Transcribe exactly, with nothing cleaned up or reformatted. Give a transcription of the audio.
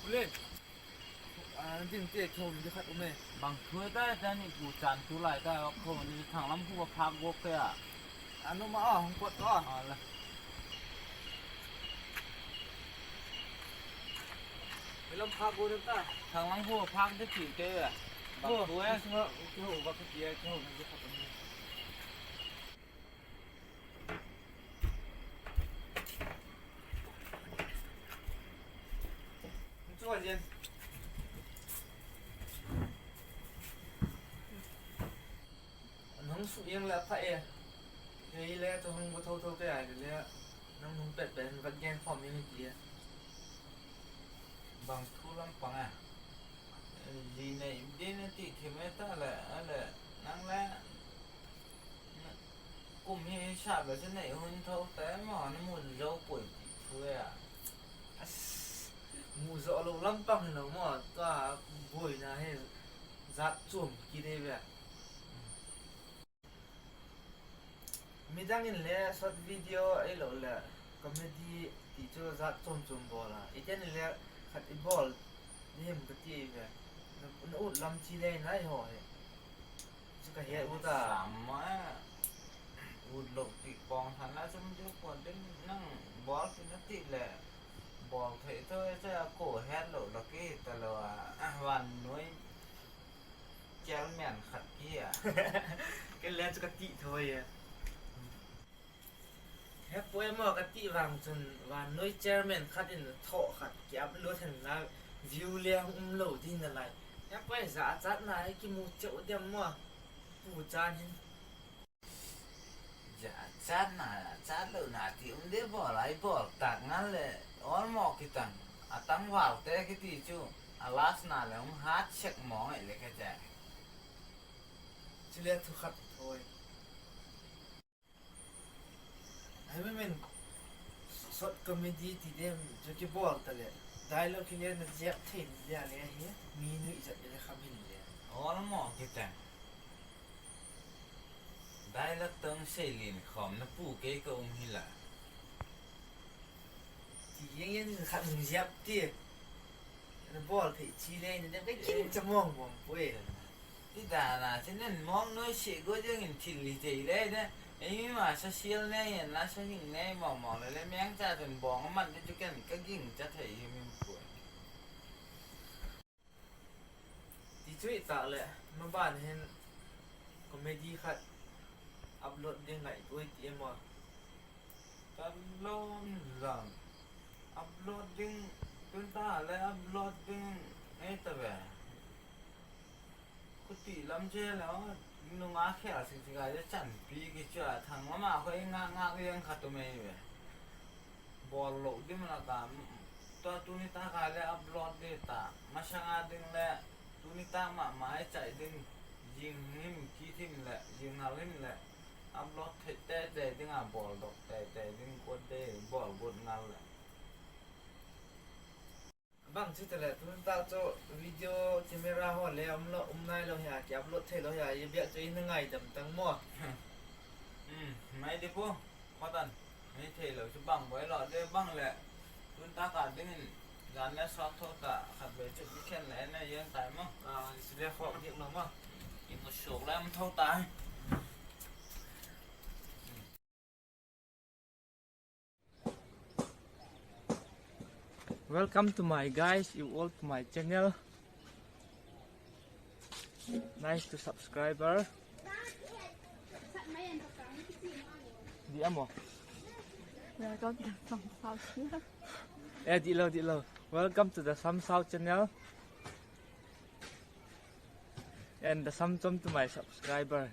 Ule. Ah, ding te kho ni khat um e. Bang thu ta ta ni ku chan tu lai ta kho ni thang lam khu phak gok te a. Anu ma a hung kot to. A la. Lam phak gok ta. Thang lam khu phak de ti te a. Bang thu e. Sunga kho ba kho ti a kho ni khat um e. Nung su yang la pha e. Hei le to hung ko tho tho te ai le. Nang hung pet pet vat gen form ni ti e. Bang thu lam pang a. Ji nei din ti thi me ta le, a le, nang le. Kum hi sa ba se nei hun tho te mo na mu zo poi ti thu e a. As, mu zo lo lam pang lo mo ta boi na he zat chom ki de be. Midang in le short video ei lo le comedy ti chu zat chom chom bol a. I ten le khat i bol ni hem ka ti ve. Na, na ut lam chi le nai ho he. Chu ka he ut a. Sam ma ut lo ti pong han la chum chu ko din nang bol ti na ti le bol thei tho e cha ko he lo lo ki ta lo a. Van noi. Chairman khat ki a. Kei le chu ka ti thoi a. He poi mo ka ti vang chun vannoi chairman khat in tho khat ki upload hen la view le um lo din na lai. He poi za chat na ki mu cheu dem mo. Pu chan hin. Ja, chat na, chat lo na ti um de bol, ai bol tak ngal le, ol mo kitang, atang val te kiti chu, a last na le um hat sek mo ngai le ka ja. Chule thu khat thoi. Ai me men, short comedy ti de, chu ki bol ta le, dialogue ki le na jep thei le le hi, mi nu i jat le kham hin le. Ol mo kitang. Dialogue tong sei lin khom na pu kei ka um hi la. Ti yeng yeng khat hung jep ti. Na bol thei chi le na dem ka king cha mong mong poi. Ti da na, ti nen mong noi se go jeng in thil li thei le na. Ei mi ma sa sial ne yen la sa hing ne mong mong le le meng cha tun bong man ti chu ken ka ging cha thei hi min poi. Ti chu i tak le, maban hin comedy khat upload ding ngai tuai ti emo. Ka lom lom. Upload ding, tun ta le upload ding, ei ta ve. Khuti lam che le, nunga khel sing sing a, chan pi ki chu a, thang lama khoi nga nga yang khat tu mei ve. Bol lo dim la ka, tua tuni ta ka le upload de ta. Masanga ding le, tuni ta ma ma e chai ding. Jing him ki thim le, jing hal him le. Upload thei te te ding a bol dok te te ding ko de bol got ngal le. Bang chu te le, tun ta chu video camera ho le um lo, um nai lo hia, ki upload thei lo hia, ye bia chu in ngai dam tang mo. Hmm, mai di pu, khotan, mai thei lo chu bang boi lo, de bang le, tun ta ka ding in, jan le sok tho ta, khat be chu di khen le, na yeng tai mo. Ah, si le khok dik lo mo. I mu sok le um tho ta. Welcome to my guys, you all to my channel. Nice to subscriber. Di amo. Welcome to the Sam Sao channel. Eh, di lo, di lo. Welcome to the Sam Sao channel. And the Sam Chom to my subscriber.